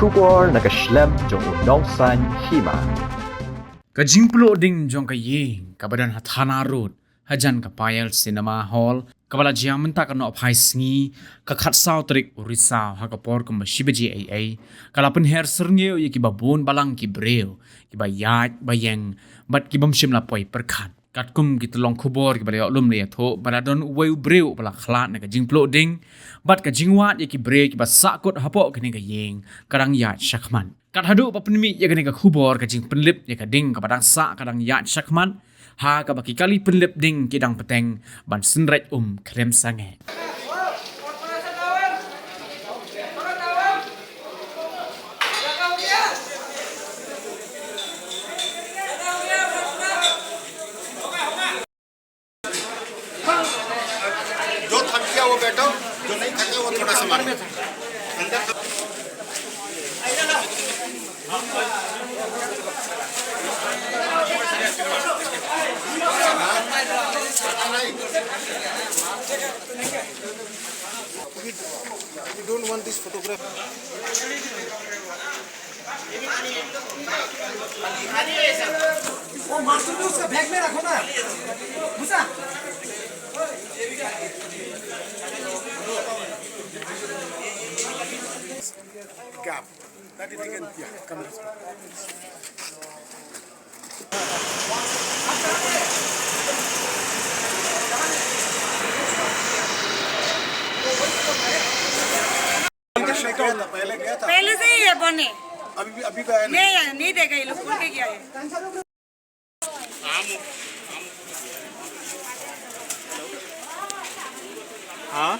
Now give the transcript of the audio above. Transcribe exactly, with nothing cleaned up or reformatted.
Khubor na ka shlem jong u Nongsaiñ Hima. Ka jingpluh ding jong ka ïing kaba don ha Thana Road, hajan ka Payal Cinema Hall, kaba la jia mynta ka nohphai sngi, ka khatsaw tarik u Risaw, ha ka por kumba shi baje eiei, ka la pynher syrngiew ïa kiba bun balang ki briew, kiba ïaid ba ïeng, bad ki bym shym la poi pyrkhat. Katkum ki tyllong khubor kiba la ïoh lum la ïathuh, ba la don uwei u briew uba la khlad na ka jingpluh ding, bad ka jingwad ïa ki briew kiba sahkut hapoh kane ka ïing ka dang ïaid shakhmat. Kat haduh ba pynmih ïa kane ka khubor, ka jingpynlip ïa ka ding kaba dang sah ka dang ïaid shakhmat, ha kaba ki kali pynlip ding ki dang bteng ban synreit um khlem sangeh. जो थक गया वो बैठो, जो नहीं थका वो थोड़ा सा मारो। अंदर We don't want this photograph. वो मास्टर को उसका बैग में रखो ना, घुसा। Gap. That is taken, yeah, come this way. पहले से ही है बने। अभी भी, अभी भी आया नहीं? नहीं आया, नहीं देगा, ये लोग खोल के गया है। हाँ?